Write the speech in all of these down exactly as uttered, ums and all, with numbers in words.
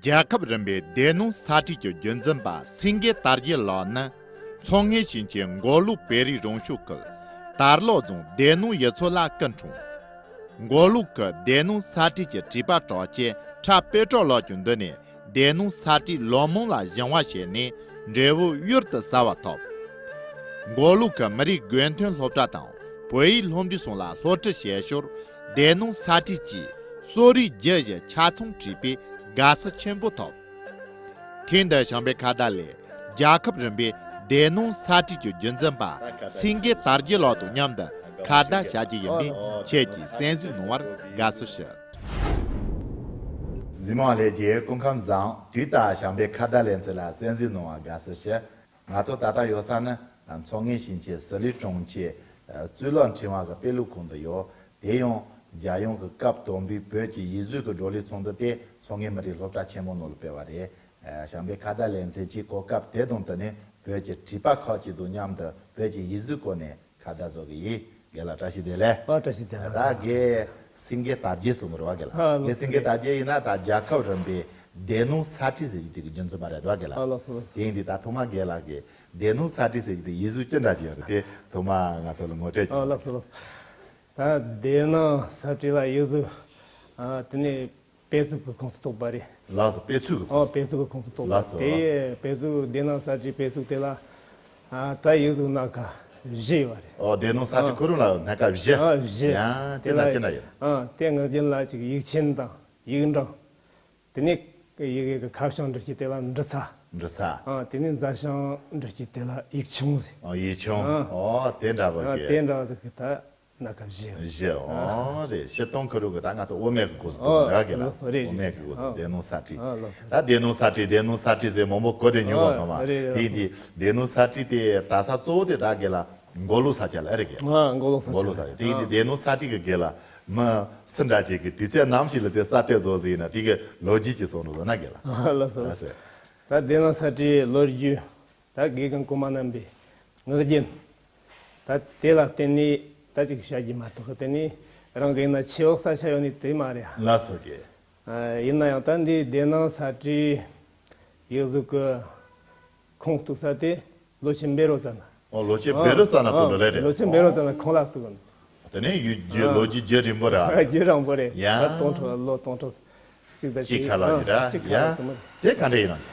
རྒྱལ་ཁབ་རིམ་པའི་སྡེ་སྣོད་ས་ཁྲིད་ཀྱི་རྒྱུན་འཛིན་པ་སེང་གེ་དར་རྒྱས་ལགས་ནི། མཚོ་སྔོན་ཞིང་ཆེན་མགོ་ལོག་བོད་རིགས་རང་སྐྱོང་ཁུལ་དར་ལག་རྫོང་སྡེ་སྣོད་ཡུལ་ཚོ་ལ་སྐུ་འཁྲུངས། མགོ་ལོག་ཁུལ་སྡེ་སྣོད་ས་ཁྲིད་ཀྱི་བྲིས་པ་གྲགས་ཅན་ཁྲ་དཔལ་གྲགས་ལགས་ཀྱི་མདུན་ནས། སྡེ་སྣོད་ས་ཁྲིད་ལོ་མང་ལ་སྦྱང་བ་བྱས་ནས་འབྲས་བུ་གཡུར་དུ་ཟ་བ་ཐོབ། མགོ་ལོག་གི་མི་རིགས་དགོས་འདུན་སློབ་གྲྭ་དང་བོད་ཡིག་སློབ་འབྲིང་སོགས་ལ་སློབ་ཁྲིད་བྱས་ཞོར། སྡེ་སྣོད་ས་ཁྲིད་ཀྱིས་གསོ་རིག་རྒྱུ་ཞིག་ཆ་ཚང་བྲིས་པས་དགའ་བསུ་ཆེན་པོ་ཐོབ། ཐེངས་འདིའི་བྱམས་པའི་ཁ་བརྡ་ལས། རྒྱལ་ཁབ་རིམ་པའི་སྡེ་སྣོད་ས་ཁྲིད་ཀྱི་རྒྱུན་འཛིན་པ་སེང་གེ་དར་རྒྱས་ལགས་དང་མཉམ་དུ་ཁ་བརྡ་བྱ་རྒྱུ་ཡིན་པས་ཁྱེད་ཀྱིས་གསན་གཟིགས་གནང་བར་དགའ་བསུ་ཞུ། གཟིགས་མོ་བ་ལྷན་རྒྱས་སྐུ་ཁམས་བཟང་། དུས་ལྟར་བྱམས་པའི་ཁ་བརྡ་ལེ་ཚན་ལ་གསན་གཟིགས་གནང་བར་དགའ་བསུ་ཞུ། ང་ཚོ་ད་ལྟ་ཡོད་ས་ནི་མཚོ་སྔོན་ཞིང་ཆེན་ཟི་ལིང་གྲོང་ཁྱེར་གཙུག་ལག་ཕྲེང་བ་གི་དཔེ་ཀློག་ཁང་དུ་ཡོད། དེ་ཡང་རྒྱལ་ཡོངས་ཀྱི་སྐབས་དང་པོའི་བོད་ཀྱི་ཡིག་གཟུགས་ཀྱི་བགྲོ་གླེང་ཚོགས་འདུ་དེ་མཚོ་སྔོན་མི་རིགས་སློབ་གྲྭ་ཆེན་མོ་ནང་ལ་སྤེལ་བ་རེད། བྱམས་པའི་ཁ་བརྡ་ལེ་ཚན་གྱིས་གོ་སྐབས་དེ་དང་བསྟུན་ནས་བོད་ཀྱི་བྲིས་པ་ཁག་ཅིག་དང་མཉམ་དུ་བོད་ཀྱི་ཡིག་གཟུགས་སྐོར་ནས་ཁ་བརྡ་བཟོ་གི་ཡིན། རྒན་ལགས་བཀྲ་ཤིས་བདེ་ལེགས། ཨ། བཀྲ་ཤིས་བདེ་ལེགས། ད་རྒན་སེང་གེ་དར་རྒྱས་གསུང་གི་རེད་བ་རྒན་ལགས། ཨ། ལགས་སོ། རྒན་སེང་གེ་དར་རྒྱས་ཡིན་ན་ད་རྒྱལ་ཁབ་རིམ་པའི་སྡེ་སྣོད་ས་ཁྲིད་ཟེར་གྱི་དེ་གི་རྒྱུན་འཛིན་པ་རེད་བ་རྒན་ལགས། ཨ། ལགས་སོ། ལགས་སོ། དེ་ཡིན་དུས་ད་ཐོག་མ་རྒན་ལགས་ཀྱིས་སྡེ་སྣོད་ས་ཁྲིད་ཟེར་གྱི་དེ་ཡིག་གཟུགས་ཅི་འདྲ་ཞིག་ཡོད་རེད། དེ་ཐོག་མ་ང་ཚོ་ལ་ངོ་སྤྲོད་ཅིག། ཨ། ལགས་སོ། ལགས་སོ། ད་སྡེ་སྣོད་ས་ཁྲིད་ལ་ཡིག་གཟུགས། ཨ། དེ་ནས་དཔེ་མཛོད་ཀྱི་ཁོངས་སུ་གཏོགས་པ་རེད། ལགས་སོ། དཔེ་མཛོད་ཀྱི་ཨོ། ཁོངས་སུ། དཔེ་མཛོད་ཀྱི་ཁོངས་སུ་གཏོགས་པ། ལགས་སོ། དེ་དཔེ་མཛོད། སྡེ་སྣོད་ས་ཁྲིད་དཔེ་མཛོད་དེ་ལ། ཨ། ད་ཡིག་གཟུགས་སྣ་ཁ་བཞི་ཡོད་རེད། ཨོ། སྡེ་སྣོད་ས་ཁྲིད། ཨ། ཁོ་རང་ལ་སྣ་ཁ་བཞི། ཨ། བཞི། ཡང་དེ་ལ་ཅི་འདྲ་ཡོད། ཨ། དེ་ངག་རྒྱུན་ལ་ཅིག་ཡིག་ཆེན་དང་ཡིག་འབྲིང་། དེ་ནས་ཡི་གེ་གི་ཁ་བྱང་འབྲི་རྒྱུ་དེ་ལ་འབྲི་ཚ། འབྲི་ཚ། ཨ། དེ་ནས་མཛའ་བྱང་འབྲི་རྒྱུ་དེ་ལ་ཡིག་ཆུང་ཟེར། ཨ། ཡིག་ཆུང་། ཨ། ཨོ། དེ་འདྲ་བ། ཨ། གི་དེ་འདྲ་ཟིག་གི་ད། སྣ་ཁ་བཞི། བཞི། ཨོ། རེད། སྤྱིར་བཏང་ཁོ་རང་གི་ད་ང་ཚོ་དབུ་མེད་ཀྱི་སྐོར་ཟིག་འདུག་ཨོ། ར་གི་ལ། ལགས་སོ། རེད། དབུ་མེད་ཀྱི་སྐོར་ཟིག། ཨོ། སྡེ་སྣོད་ས་ཁྲིད། ཨོ། ལགས་སོ། ད་སྡེ་སྣོད་ས་ཁྲིད། སྡེ་སྣོད་ས་ཁྲིད་ཟེར་མང་པོ་གོ་བསྡད་མྱོང་བ། ཨོ། ངོ་མ། རེད། རེད། དེ་ཡིན་དུས་སྡེ་སྣོད་ས་ཁྲིད་དེ་ད་ས་གཙོ་བོ་དེ་ད་གི་ལ་མགོ་ལོག་ས་ཆ་ལ་རེད་གི། ཨ། མགོ་ལོག་ས་ཆ། མགོ་ལོག་ས་ཆ། དེ་ཡིན་དུས་ཨ། སྡེ་སྣོད་ས་ཁྲིད་གི་གི་ལ་མི་སུ་འདྲ་ཅིག་གི་དུས་ཚོད་ནམ་ཞིག་ལ་དེ་ས་དེ་བཟོ་ཟིག་ཡིན་ན་དེ་གི་ལོ་རྒྱུས་ཅིག་གསུང་རོགས་ན་གི་ལ། ཨ། ལགས་སོ། ལགས་སོ། ད་སྡེ་སྣོད་ས་ཁྲིད་ལོ་རྒྱུས། ད་དགེ་རྒན་གོང་མ་རྣམ་པས་ངག་རྒྱུན། ད་དེ་ལ་བརྟེན་ནས་ད་ཅིག་བཤད་རྒྱུ་མ་གཏོགས། དེ་ནས་རང་གི་ཡིན་ན་ཆེ་འོག་ས་ཆ་ཡོད་ནི་དེ་མ་རེད། ལགས་སོ་གི། ཨ། ཡིན་ན་ཡང་ད་འདི་སྡེ་སྣོད་ས་ཁྲིད་ཡིག་གཟུགས་ཀྱི་ཁུངས་གཏུགས་ས་དེ་ལོ་ཆེན་བཻ་རོ་ཙ་ན། ཨོ། ལོ་ཆེན་བཻ་རོ་ཙ་ན་དུ་ལོ་རེད། རེད། ལོ་ཆེན་བཻ་རོ་ཙ་ན་ཁོང་ལ་གཏུགས། དེ་ནས་ཡུལ་རྒྱུ། ཨ། ལོ་རྒྱུས་རྒྱུན་རིང་པོ་ར། རྒྱུན་རིང་པོ་རེད། ཡ། ད་སྟོང་ཕྲག་ལོ་སྟོང་ཕྲག་ཅིག་ད་ཅིག་ཅིག་ཁ་ལ། ཨ། ཡིན་ར། ཅིག་ཁ་ལ། ཡ། དུ་མ། དེ་ག་འདྲ་ཡིན་ནམ།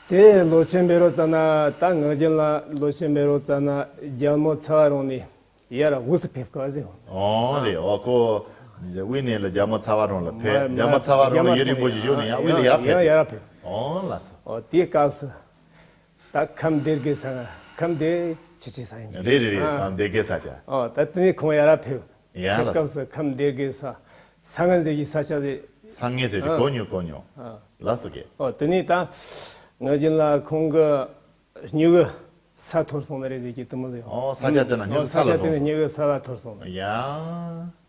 དེ་ལོ་ཆེན་བཻ་རོ་ཙ་ན། ད་ངག་རྒྱུན་ལ་ལོ་ཆེན་བཻ་རོ་ཙ་ན་རྒྱལ་མོ་ཚ་བ་རོང་ནས་ཡར་དབུས་སུ་ཕེབས་སྐབས་ཟེར། ཨོ། རེད། ཨོ། ཁོ་དབུས་ནས་ལ་རྒྱལ་མོ་ཚ་བ་རོང་ལ་ཕེབས། མ། རྒྱལ་མོ་ཚ་བ་རོང་ལ་ཡུན་རིང་པོ་ཞིག་བཞུགས་ནས་ཡང་དབུས་ལ་ཡར་ཕེབས། ཡར་ཕེབས། ཨོ། ལགས་སོ། ཨོ། དེའི་སྐབས་སུ། ད་ཁམས་སྡེ་དགེ་ས། ཁམས་སྡེ་ཆེ་ཆེ་ས་ཡིན། རེད་རེད་རེད། ཨ། ཁམས་སྡེ་དགེ་ས་ཆ། ཨོ། ད་དེ་ནས་ཁོང་ཡར་ཕེབས། ཡ། ལགས་སོ། སྐབས་སུ་ཁམས་སྡེ་དགེ་ས། ས་ངན་ཟེར་གྱི་ས་ཆ་རེད། ས་ངན་ཟེར་གྱི། ཨ། གོ་མྱོང་གོ་མྱོང་། ཨ། ལགས་སོ་གི། ཨོ། དེ་ནས་ད་ངག་རྒྱུན་ལ་ཁོང་གི་སྨྱུ་གུ་ས་འཐོར་སོང་ནི་རེད་ཟེར་གྱི་དེ་མོ་ཟེར། ཨོ། ས་ཆ་དེ་ན་སྨྱུ་གུ། ཨོ། ས་ས་ལ་ཆ་དེ་ན་སྨྱུ་གུ་ས་ལ་འཐོར་སོང་། ཡ།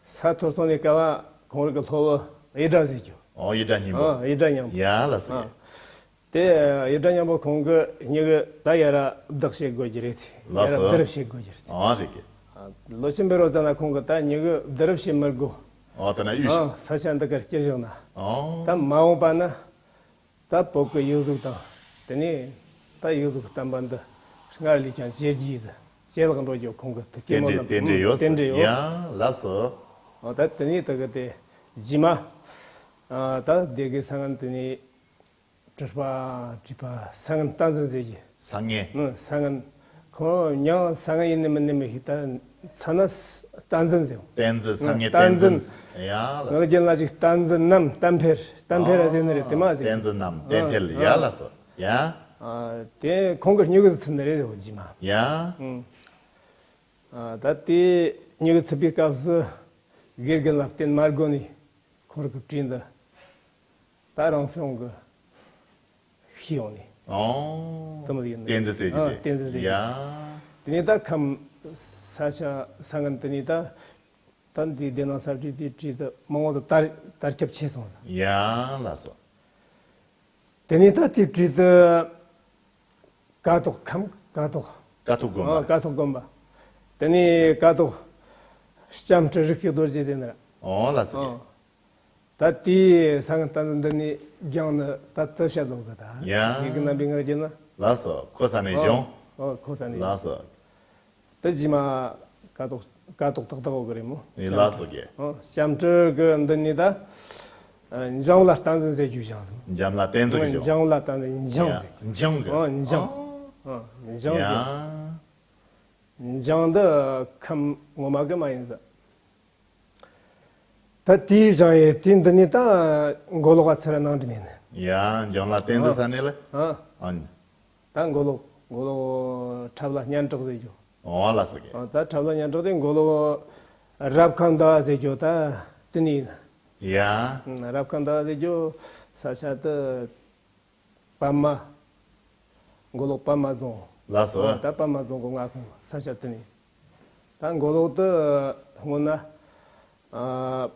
ས་འཐོར་སོང་ནས་སྐབས་ཁོང་རང་གི་སློབ་བུ་ཡེ་སྒྲ་ཟེར་གྱི། ཨོ། ཡེ་སྒྲ་སྙིང་པོ། ཨོ། ཡེ་སྒྲ་སྙིང་པོ། ཡ། ལགས་སོ། ཨ། དེ་ཡེ་སྒྲ་སྙིང་པོ་ཁོང་གི་སྨྱུ་གུ་ད་ཡར་བསྡུ་བྱེད་དགོས་ཀྱི་རེད། ལགས་སོ། ཡར་བསྡུ་རུབ་བྱེད་དགོས་ཀྱི་རེད། ཨོ། རེད་གི། ཨ། ལོ་ཆེན་བཻ་རོ་ཙ་ན་ཁོང་གི་ད་སྨྱུ་གུ་བསྡུ་རུབ་བྱེད་མི་དགོས། ཨོ། ད་ན་ཡུས། ཨ། ས་ཆ་འདི་གར་བསྐྱུར་བཞག་ན། ཨོ། ད་མ་འོངས་པ་ན་ད་བོད་ཀྱི་ཡིག་གཟུགས་དང་། དེ་ནས་ད་ཡིག་གཟུགས་ཀྱི་བསྟན་པ་འདི་སྔར་ལས་ཀྱང་ཇེ་རྒྱས་སུ་ཇེ་ལེགས་འགྲོ་རྒྱུ་ཁོང་གི་ཐུགས་བསྐྱེད་རྟེན་འབྲེལ། རྟེན་འབྲེལ་ཡོད། རྟེན་འབྲེལ་ཡོད། ཡ། ལགས་སོ། ཨོ། ད་དེ་ནས་ད་གི་དེ་རྗེས་མ། ཨ། ད་སྡེ་དགེ་ས་ངན་དེ་ནས་བྲིས་པ། བྲིས་པ་ས་ངན་བསྟན་འཛིན་ཟེར་གྱི། ས་ངན། ཨང་། ས་ངན། ཁོང་མྱིང་ས་ངན་ཡིན་ནི་མིན་ནི་མི་ཤེས། ད་མཚན་ན་བསྟན་འཛིན་ཟེར། བསྟན་འཛིན། ས་ངན། ཨང་། བསྟན་འཛིན། བསྟན་འཛིན། ཡ། ལགས། ངག་རྒྱུན་ལ་ཅིག་བསྟན་འཛིན་ནམ་བསྟན་འཕེལ། བསྟན་འཕེལ་ཟེར་ནི་རེད། དེ་མ་ཟེར། བསྟན་འཛིན་ནམ་བསྟན་འཕེལ། ཨང་། ཡ། ཨང་། ལགས་སོ། ཡ། ཨ། དེ་ཁོང་གི་སྨྱུ་གུ་ཚུད་ནི་རེད་ཟེར་རྗེས་མ། ཡ། ཨང་། ཨ། ད་དེ་སྨྱུ་གུ་ཚུད་པའི་སྐབས་སུ་དགེ་རྒན་ལ་བསྟེན་མ་དགོས་ནས་ཁོང་གི་བྲིས་འདི་ད་རང་བྱུང་གི་ཤེས་ཡོང་ནས། ཨོ། དེ་མོ་ཡིན་ནི། བསྟན་འཛིན་ཟེར་གྱི། ཨ། དེ། བསྟན་འཛིན་ཟེར་གྱི། ཡ། དེ་ནས་ད་ཁམས་ས་ཆ་ས་ངན་དེ་ནས་ད་ད་འདི་སྡེ་སྣོད་ས་ཁྲིད་དེ་བྲིས་དུས་མང་བོ་དར་དར་ཁྱབ་ཆེ་སོང་ཟེར། ཡ། ལགས་སོ། དེ་ནས་ད་དེ་བྲིས་དུས་ཀཿཐོག་ཁམས་ཀཿཐོག་ཀཿཐོག་དགོན་པ། ཨ། ཀཿཐོག་དགོན་པ། དེ་ནས་ཀཿཐོག་ལྕམ་སྤྲུལ་རིག་གི་རྡོ་རྗེ་ཟེར་ནི་ར། ཨོ། ལགས་སོ། ཨ། ད་དེའི་ས་ངན་ལྟ་འདི་ནས་སྦྱངས་ནི་ད་དུ་བཤད་ལོ་གི་ད། ཡ། ཡི་གེ་རྣམ་པའི་ངག་རྒྱུན་ནི། ལགས་སོ། ཁོ་ས་ནས་ཨོ། སྦྱོང་། ཨོ་ཁོ་ས་ནས། ལགས་སོ། དུ་རྗེས་མ་ཀ་ཏོག་ཀ་ཏོག་ཏག་ཏག་འོ་གི་རེད་མོ། ཡིན། ལགས་སོ་གི། ཨོ་བྱམས་སྤྲུལ་གི་འདི་ནས་ད། འཇམ་ལ་བསྟན་འཛིན་ཟེར་རྒྱུ་བཞག་སོང་། འཇམ་ལ་བསྟན་འཛིན་གི་སྦྱོང་། འཇམ་ལ་བསྟན་འཛིན་འཇང་ཡ། ཟེར། འཇང་གི། ཨོ་འཇང་། ཨོ། ཨོ་འཇང་ཟེར། ཡ། འཇང་འདི་ཁམས་ངོ་མ་གི་མ་ཡིན་ཟེར། ད་དེའི་བཞག་ཡས་དེ་འདི་ནས་ད་མགོ་ལོག་ག་ཚུར་ནང་འདྲི་ནས་ནི། ཡ། འཇང་ལ་བསྟན་འཛིན་ས་ནས་ལ། ཨ། ཨ་ནི། ད་མགོ་ལོག་མགོ་ལོག་འཁྲབ་ལ་སྙན་གྲགས་ཟེར་རྒྱུ། ཨོ་ལ་ཟེར་གི། ཨ། ད་འཁྲབ་ལ་སྙན་གྲགས་དེ་མགོ་ལོག་རབ་ཁམས་ཟླ་བ་ཟེར་རྒྱུ་ད་དེ་ནས་ཡིན། ཡ། ཨ། རབ་ཁམས་ཟླ་བ་ཟེར་རྒྱུ་ས་ཆ་དེ། པདྨ། མགོ་ལོག་པདྨ་རྫོང་། ལགས་སོ། ཨ། ད་པདྨ་རྫོང་གི་མངའ་ཁོངས་ས་ཆ་དེ་ནས། ད་མགོ་ལོག་དེ་སྔོན་ན། ཨ།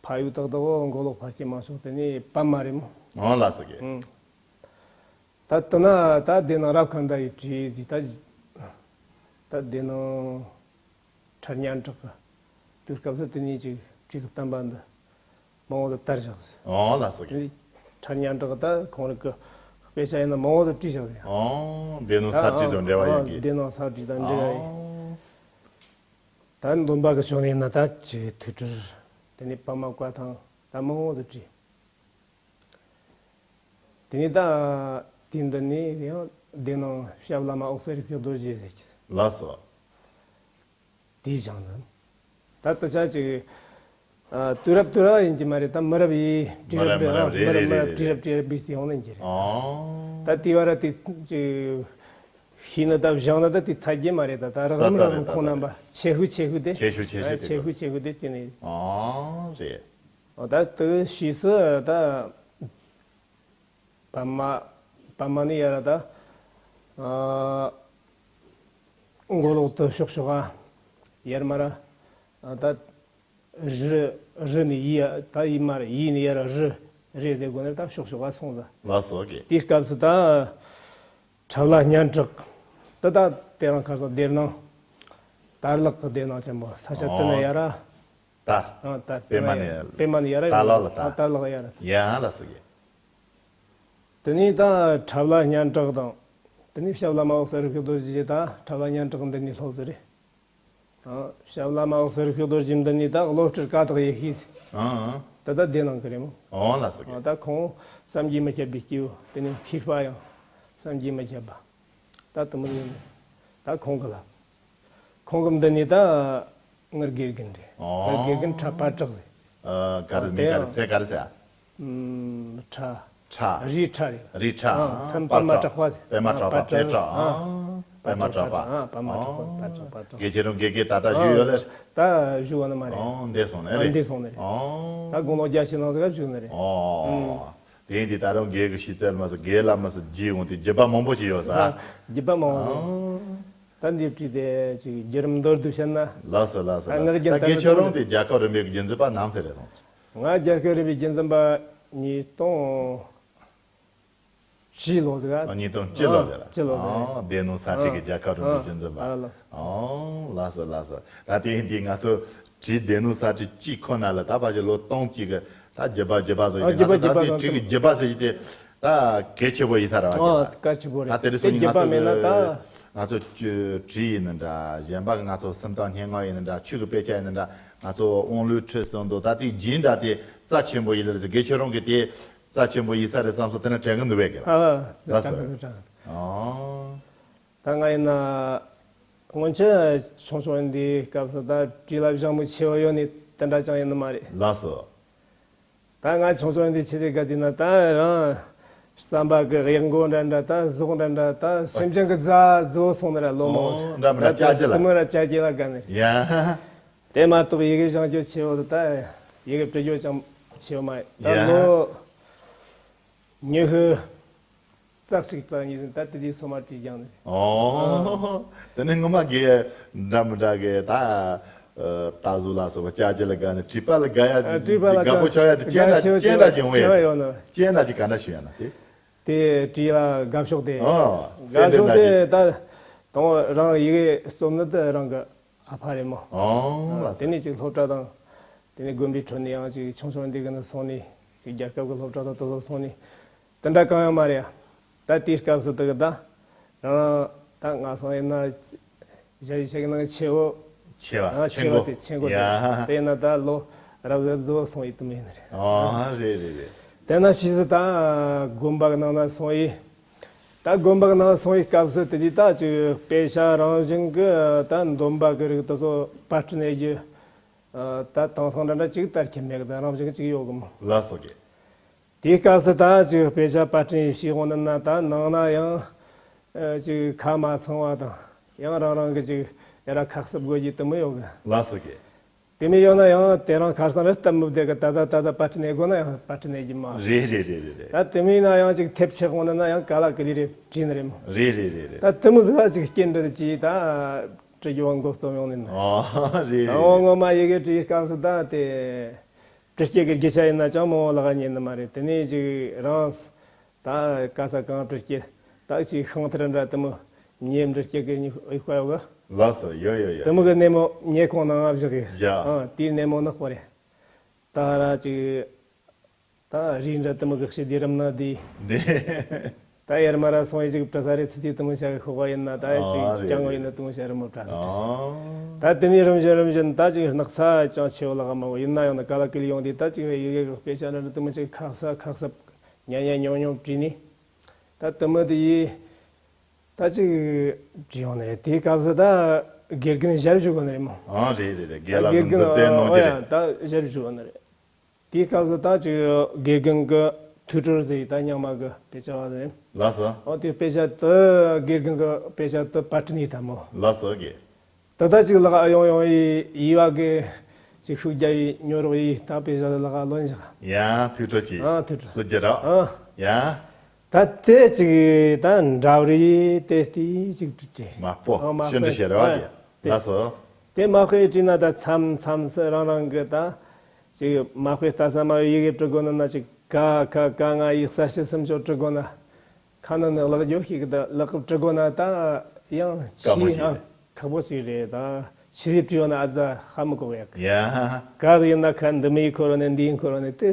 ཕ་ཡུལ་ཏག་ཏག་འོ་མགོ་ལོག་ཕལ་སྐྱེས་མང་ཤོས་དེ་ནས་པདྨ་རེད་མོ། ཨོ་ལགས་སོ་གི། ཨང་། ད་དེ་ན་ད་དེ་ནང་རབ་ཁམས་ཟླ་བའི་བྲིས་ཟིག་ད། ད་དེ་ནང་། འཁྲབ་སྙན་གྲགས་ཀྱི་དུས་སྐབས་སུ་དེ་ནས་ཅིག་བྲིས་ཀྱི་བསྟན་པ་འདི་མང་བོ་དུ་དར་བཞག་ཟེར། ཨོ་ལགས་སོ་གི། འཁྲབ་སྙན་གྲགས་ད་ཁོང་རིགས་ཀྱི་དཔེ་ཆ་ཡིན་ན་མང་བོ་དུ་བྲིས་བཞག་ཟེར། ཨོ་སྡེ་སྣོད་ས་བྲིས་དང་འབྲེལ་བ་ཡོད་གི། སྡེ་སྣོད་ས་བྲིས་དང་འབྲེལ་བ་ཡོད། ཨོ། ད་འདོན་པ་གི་ཕྱོགས་ནས་ཡིན་ན་ད་ཅིག་ཐོས་གྲོལ། དེ་ནས་པདྨ་བཀའ་ཐང་ད་མང་བོ་དུ་བྲིས། དེ་ནས་ད་དེ་འདི་ནས་ཡང་སྡེ་སྣོད་ཞབས་བླ་མ་འོད་གསལ་རིག་པའི་རྡོ་རྗེ་ཟེར་གྱི། ལགས་སོ། དེའི་བྱང་ནི། ད་དུ་ཆ་ཅིག་ཨ། དུས་རབས་དུས་རབས་ཡིན་གྱི་མ་རེད་ད་མི་རབས་ཡིན་བྲིས་རབས་མི་རབས་མི་རབས་རེད་རེད་རེད། བྲིས་རབས་བྲིས་རབས་བྲིས་སུ་ཡོང་ནི་ཡིན་གྱི་རེད། ཨོ། ད་དེ་བར་དེ་ཅིག་ཤེས་ནི་ད་བཞག་ནི་ད་དེ་ཚ་རྒྱུ་མ་རེད་ད་ད་རག་ད་རམ་ད་རག་རེད་རམ་ད་ཁོང་རྣམ་པ་ཆེ་ཤོས་ཆེ་ཤོས་དེ་ཆེ་ཤོས་ཆེ་ཤོས་ཨ། དེ་ཆེ་ཤོས་ཆེ་ཤོས་དེ་ཅི་ནས། ཨོ་རེད། ཨོ་ད་དུ་ཤེས་སུ་ད། པདྨ། པདྨ་ནི་ཡ་ར་ད། ཨ། མགོ་ལོག་ཏུ་ཕྱོགས་ཕྱོགས་ཨ། ཡར་མར་ཨ། ད། རི། རི་ནི་ཡི་ཡ་ད་ཡི་མར་ཡི་ནི་ཡ་ར་རི། རེ་ཟེར་དགོས་ན་ད་ཕྱོགས་ཕྱོགས་ཨ་སོང་ཟ། ལགས་སོ་གི། དེའི་སྐབས་སུ་ད། འཁྲབ་ལ་སྙན་གྲགས། ད་ད་དེ་རང་ཁར་སོང་སྡེར་ནང་། དར་ལག་གི་སྡེར་ནང་ཆེན་པོ་ས་ཆ་དེ་ནི་ཡ་ར། དར། ཨ་དར། པད་མ་ནས། པད་མ་ནས་ཡ་ར། དར་ལག་ལ་དར། ཨ་དར་ལག་ཡ་ར། ཡ་ལ་སི་གི། དེ་ནས་ད་འཁྲབ་ལ་སྙན་གྲགས་དང་། དེ་ནས་ཞབས་བླ་མ་འོད་གསལ་རིག་པའི་རྡོ་རྗེ་ད་འཁྲབ་ལ་སྙན་གྲགས་འདི་ནས་ལྷོ་ཟེར་རེད། ཨ་ཞབས་བླ་མ་འོད་གསལ་རིག་པའི་རྡོ་རྗེ་འདི་ནས་ད་བློ་གྲོས་ཀ་དག་ཡེ་ཤེས། ཨ་ཨ། ད་ད་སྡེ་ནང་གི་རེད་མོ། ཨོ་ལ་སི་གི། ཨ་ད་ཁོང་བསམ་གྱིས་མི་ཁྱབ་པའི་སྐྱེས་བུ་དེ་ནས་མཁས་པ་ཡང་བསམ་གྱིས་མི་ཁྱབ་པ། ད་དུ་མི་ཡོང་ནས་ད་ཁོང་གི་ལ། ཁོང་གི་འདི་ནས་ད་ངར་དགེ་རྒན་རེད། ཨོ། ངར་དགེ་རྒན་ཁྲ་པ་བྲག་རེད། ཨ་ག་རེ་མིང་ག་རེ་ཚེ་ག་རེ་ཟེར། ཨམ་ཁྲ། ཁྲ། རི་ཁྲ་རེད། རི་ཁྲ། ཨ་མཚན་པདྨ་གྲགས་པ་ཟེར། པདྨ་གྲགས་པ། པད་གྲགས། ཨ་པདྨ་གྲགས་པ། ཨ་པདྨ་གྲགས་པ། ཨ་པདྨ་གྲགས་པ། པད་གྲགས། དགེ་ཆེ་རང་དགེ་རྒན་ད་ལྟ་བཞུགས་ཡོད་ལེ། ད་བཞུགས་བ་ནི་མ་རེད། ཨོ་འདས་སོང་ནི་ཨ་རེད། འདས་སོང་ནི་རེད། ཨོ། ད་དགུང་ལོ་བརྒྱད་ཅུ་ནང་ཟིག་བཞུགས་ནི་རེད། ཨོ། དེ་ཡིན་དུས་ད་རུང་དགེ་གི་ཤེས་ཚད་མ་ཟད་དགེ་ལ་མ་ཟད་རྗེས་འོང་དུས་རྒྱུད་པ་མང་པོ་ཞིག་ཡོད་ས། རྒྱུད་པ་མང་པོ་ཡོད། ཨང་། ད་འདི་བྲིས་ཏེ་ཅིག་བརྒྱུད་རིམ་མདོར་བསྡུས་བཤད་ན། ལགས་སོ་ལགས་སོ། ད་ངག་རྒྱུན་ད་དགེ་ཆོས་རང་དེ་རྒྱལ་ཁབ་རིམ་པའི་རྒྱུན་འཛིན་པ་ནམ་ཟེར་རེད་སོང་ཟེར། ང་རྒྱལ་ཁབ་རིམ་པའི་རྒྱུན་འཛིན་པ་ཉིས་སྟོང་བཅུ་ལོ་ཟིག་ཨ། ཉིས་སྟོང་བཅུ་ལོ་ཟིག་ཨ། བཅུ་ལོ་ཟིག་ཨ་སྡེ་སྣོད་ས་ཁྲིད་ཀྱི་རྒྱལ་ཁབ་རིམ་པའི་རྒྱུན་འཛིན་པ། ཨ་ལགས་སོ། ཨོ་ལགས་སོ་ལགས་སོ། ད་དེ་ཡིན་དུས་ང་ཚོ་བྲིས་སྡེ་སྣོད་ས་ཁྲིད་གཅིག་ཁོ་ན་ལ་ད་ཕལ་ཆེར་ལོ་སྟོང་གཅིག་གི་ད་བརྒྱུད་པ་བརྒྱུད་པ་བཟོ་ཨ་ཡི་ང་ཚོ་ད་བརྒྱུད་པ་དེ་བརྒྱུད་པ་བྲིས་ཀྱི་བརྒྱུད་པ་ཟེར་གྱི་དེ་ད་གལ་ཆེ་བོ་ཡིན་ས་ར་བ་ཨ་གྱི་ད། གལ་ཆེ་བོ་རེད། ད་དེ་རིང་སོང་ནི་ང་ཚོ་གི་ང་ཚོ་བྲིས་ཡིན་ནི་འདྲ་གཞན་པ་གི་ང་ཚོ་སུམ་རྟགས་སྙན་ངག་ཡིན་ནི་འདྲ་ཆོས་ཀྱི་དཔེ་ཆ་ཡིན་ནི་འདྲ་ང་ཚོ་དབང་ལུང་ཁྲིད་གསུམ་མདོ་ད་དེ་རྗེས་འདྲ་དེ་རྩ་ཆེན་པོ་ཡིན་ལ་རེད་ཟེར་དགེ་ཆོས་རང་གི་དེ་རྩ་ཆེན་པོ་ཡིན་ས་རེད་བསམ་སོང་དེ་ན་དྲན་གི་འདུག་བས་གི་ལ། ཨ་ལགས་སོ། ཨ། ད་ང་ཡིན་ན་སྔོན་ཆད་ཆུང་ཆུང་ཡིན་དུས་སྐབས་སུ་ད་བྲིས་ལ་བཞག་མི་ཆེ་བ་ཡོད་ནི་དེ་འདྲ་ཅང་ཡིན་ནི་མ་རེད། ལགས་སོ། ད་ང་ཆུང་ཆུང་ཡིན་དུས་ཆེ་ཆེ་ག་དུས་ན་ད་རང་བསམ་པ་གི་གཡག་མགོ་འདྲ་འདྲ་ད་ཟོག་འདྲ་འདྲ་ད་སེམས་ཅན་གི་རྫ་རྫོ་སོང་ནི་ར་ལོ་མོ་འདྲ་མི་འདྲ་ད་ཅག་ཅི་ལ་དུ་མི་ར་ཅག་ཅི་ལ་ག་ནི་ཡ། དེ་མ་གཏོགས་ཡི་གེ་སྦྱང་རྒྱུ་ཆེ་བོ་ད་ཡི་གེ་འབྲི་རྒྱུ་ཅང་ཆེ་བོ་མ་ཡིན་ད་ཡ། ལོ་ཉི་ཤུ། རྩ་གཅིག་རྩ་གཉིས་ཟིན་ད་དེ་དུས་སོ་མ་བྲིས་ཀྱང་ནི། ཨོ། དེ་ནས་སྔོན་མ་གི་འདྲ་མི་འདྲ་གི་ད་ད་གཟུགས་ལ་སོགས་པ་ཅག་ཅི་ལ་དགའ་ནི་བྲིས་པ་ལ་དགའ་ཡ་བྲིས་པ་ལ་དགའ་པོ་ཆགས་ཡ་དེ་ཅན་འདྲ་ཅན་འདྲ་ཅིག་འོང་ཡ་ཅན་འདྲ་ཅིག་ག་འདྲ་ཞུ་ཡ་ན་དེ། དེ་བྲིས་ལ་དགའ་ཕྱོགས་དེ། ཨོ། དགའ་ཕྱོགས་དེ་ད་དང་རང་ཡི་གེ་རྩོམ་ནི་དེ་རང་གི་ཨ་ཕ་རེད་མོ། ཨོ་ལ་དེ་ནས་ཅིག་སློབ་གྲྭ་དང་། དེ་ནས་དགོན་པའི་ཁྲོད་ནས་ཡང་ཅིག་ཆུང་ཆུང་འདི་གི་ནས་སོང་ནས་ཅིག་རྒྱལ་ཁབ་ཀྱི་སློབ་གྲྭ་དང་དེ་ཚོ་སོང་ནས་དེ་འདྲ་གང་ཡང་མ་རེད་ཡ། ད་དེའི་སྐབས་སུ་དེ་གི་ད་རང་ད་ང་སང་ཡིན་ན་ཞ་ཡི་ཞིག་ནང་ཆེ་བོ། ཆེ་བ། ཨ། ཆེ་ཆེན་བོ་པོ། དེ་ཆེན་པོ་དེ། ཡ། དེ་ཡིན་ན་ད་ལོ་རབས་གཟོ་སོང་ཡི་དུ་མ་ཡིན་ན་རེད། ཨ། རེད་རེད་རེད། དེ་ན་ཕྱིས་སུ་ད་དགོན་པ་གི་ནང་ན་སོང་ཡི། ད་དགོན་པ་གི་ནང་སོང་ཡི་སྐབས་སུ་དེ་དུས་ད་ཅིག་དཔེ་ཆ་རང་བཞིན་གི་ད་འདོན་པ་གི་རིགས་དེ་ཚོ་པར་སྐྲུན་ཡེ་རྒྱུ། ཨ། ད་དེང་སང་འདྲ་འདྲ་ཅིག་དར་ཁྱབ་མེད་གི། ད་རང་བཞིན་གི་ཅིག་ཡོད་གི་མོ། ལགས་སོ་གི། དེའི་སྐབས་སུ་ད་ཅིག་དཔེ་ཆ་པར་སྐྲུན་བྱེད་འོང་ན་ན་ད་ནང་ན་ཡང་ཨ་ཅིག་ཁ་མ་ཚང་བ་དང་ཡང་རང་རང་གི་ཅིག་ཡ་ར་ཁ་གསབ་དགོས་རྒྱུ་དེ་མོ་ཡོད་གི། ལགས་སོ་གི། དེ་མོ་ཡོད་ན་ཡང་དེ་རང་ཁ་སང་རེ་སྟབས་མི་བདེ་གི། ད་ད་ད་ད་པར་སྐྲུན་ཡེ་དགོས་ན་ཡང་པར་སྐྲུན་ཡེ་རྒྱུ་མ་རེད། རེད་རེད་རེད་རེད། ད་དེ་མོ་ཡིན་ན་ཡང་ཅིག་ཐེབས་ཆག་འོང་ན་ན་ཡང་ག་ལ་གི་ལི་རེ་བྲིས་ནི་རེད་མོ། རེད་རེད་རེད་རེད། ད་དེ་མོ་ཟིག་ཅིག་སྐྱེལ་འདྲ་ཅིག་ད་བྲི་རྒྱུ་བ་འགོ་རྩོམ་ཡོང་ནི་ན། ཨ། རེད་ད་རེད་འོ་རེད། ངོ་མ་ཡི་གེ་བྲིས་སྐབས་སུ་ད་དེ། བྲི་སྐྱེལ་གི་རྒྱུ་ཆ་ཡིན་ན་ཅང་མང་བོ་ལག་ཉན་ནི་མ་རེད། དེ་ནས་ཅིག་རང་ད་ག་ས་གང་བྲི་སྐྱེལ་ད་ཅིག་ཤིང་ཐེར་འདྲ་དེ་མོ་ཉེ་བྲི་སྐྱེལ་གི་ཉི་ཨོ་ཡི་ཁ་ཡོད་གི། ལགས་སོ། ཡོད་ཡོད་ཡོད། དེ་མོ་གི་སྣེ་མོ་ཉེ་གོང་ནང་ང་བཞག་གི། བཞག་ཨ། དེའི་སྣེ་མོ་ནག་པོ་རེད། ད་ར་ཅིག་ད་རིགས་འདྲ་དེ་མོ་གི་ཤི་དེ་རམ་ན་དེ། འདི། ད་ཡར་མར་སོང་ཡི་ཅིག་བྲི་ས་རེད། ཚི་དེ་དེ་མོ་བྱ་གི་ཤོག་པ་ཡིན་ན་ད་ཨ་ཅིག་རེད་ཅང་གི་ཡིན་རེད། ན་དེ་མོ་བྱ་རི་མོ་བྲ་ཨ། ད་དེ་ནས་རིམ་བཞིན་རིམ་བཞིན་ད་ཅིག་སྣག་ཚ་ཅང་ཆེ་བོ་ལ་ག་མ་བོ་ཡིན་ན་ཡང་ན་ག་ལ་ཀི་ལི་ཡོང་དེ་ད་ཅིག་ཡི་གེ་གི་དཔེ་ཆ་འདྲ་འདྲ་དེ་མོ་ཅིག་ཁ་གསབ་ཁ་གསབ་ཉན་ཉན་ཉོབ་ཉོབ་བྲིས་ནས་ད་དེ་མོ་དེ་ཡི་ད་ཅིག་བྲིས་ཡོང་ནི་རེད། དེའི་སྐབས་སུ་ད་དགེ་རྒན་ཞབས་ཞུ་གོ་ནི་རེད་མོ། ཨ། རེད་རེད་རེད། དགེ་ད་ལགས་དགེ་ཀུན་རྒན་རྫོབ་བསྟེན་གནང་ཨོ་རྒྱུ་ཡ་རེད། ད་ཞབས་ཞུ་གོ་ནི་རེད། དེའི་སྐབས་སུ་ད་ཅིག་དགེ་རྒན་གི་ཐུགས་སྤྲུལ་ཟེར་ད་རྙིང་མ་གི་དཔེ་ཆ་བ་ཟེར། ལགས་སོ། ཨོ་དེ་དཔེ་ཆ་དེ་དགེ་རྒན་གི་དཔེ་ཆ་དེ་པར་སྐྲུན་ཡེ་ད་མོ། ལགས་སོ་གི། ད་ད་ཅིག་ལག་ཨ་ཡོང་ཡོང་ཡི་ཡི་བ་གི་ཅིག་ཤུགས་རྒྱབ་ཡི་ཉོ་རོགས་ཡི་ད་དཔེ་ཆ་དེ་ལག་ཨ་ལོན་བཞག་ཡ། ཐུགས་སྤྲུལ་གྱིས། ཨ། ཐུགས་སྤྲུལ། ལྷུ་རྒྱུ་ར། ཨ། ཡ། ད་དེ་ཅིག་ད་འདྲ་བ་རེད། དེ་དེ་ཅིག་བྲིས་བྲིས། མ་པོ་ཨ་མ་ཤིན་ཏུ་པོ་ཤེས་ར་བ་ཨ་གི། དེ། ལགས་སོ། དེ་མ་དཔེ་བྲིས་ན་ད་མཚམས་མཚམས་སུ་རང་རང་གི་ད་ཅིག་མ་དཔེ་ལྟ་ས་མ་ཡི་གེ་བྲི་དགོས་ན་ན་ཅིག་ཀ་ཁ་ག་ང་ཡི་གསལ་བྱེད་སུམ་ཅུ་བྲི་དགོས་ན། ཁ་ན་ནི་ལག་འགྱོ་ཤེས་གི་ད་ལག་བྲི་དགོས་ན་ད་ཡང་དཀའ་མོ་ཆེ་ཞིག་ཨ་རེད། ཁག་པོ་ཞིག་རེད། ད་ཆི་ཟིག་བྲིས་ཡོད་ན་ཨ་ཙ་ཧ་མི་གོ་ཡག་ཡ། ག་ཟིག་ཡིན་ན་ཁ་འདི་མི་ཡི་འཁོར་བ་ནས་འདི་ཡི་འཁོར་བ་ནས་དེ་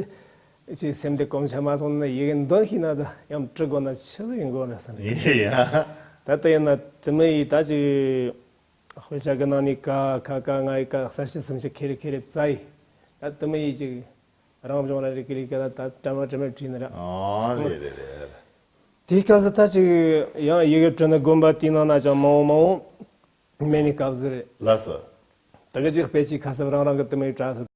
ཅིག་སེམས་དེ་གོམས་ཆ་མ་སོང་ན་ཡི་གེ་འདོན་ཤེས་ན་ད་ཡང་བྲི་དགོས་ན་ཆི་ཟིག་ཡིན་དགོས་རེད་བསམ། ཡ། ད་ལྟ་ཡིན་ན་དེ་མི་ཡི་ད་ཅིག་དཔེ་ཆ་གི་ནང་ནས་ཀ་ཁ་ག་ང་ཡི་ག་གསལ་བྱེད་སུམ་ཅུ་ཁེ་རེ་ཁེ་རེ་བཙལ་ཡི། ད་དེ་མི་ཡི་ཅིག་རང་བྱུང་ར་རེ་ཀི་ལི་ཀ་ད་ད་དྲ་མ་དྲ་མ་བྲིས་ནི་ར། ཨ། རེད་རེད་རེད། དེའི་སྐབས་སུ་ད་ཅིག་ཡང་ཡི་གེ་བྲི་ནི་དགོན་པ་དེའི་ནང་ན་ཅང་མང་བོ་མང་བོ་མེད་ནི་སྐབས་སུ་རེད། ལགས་སོ། ད་གི་ཅིག་དཔེ་ཆའི་ཁ་གསབ་རང་རང་གི་དེ་མོའི་གྲྭ་ས།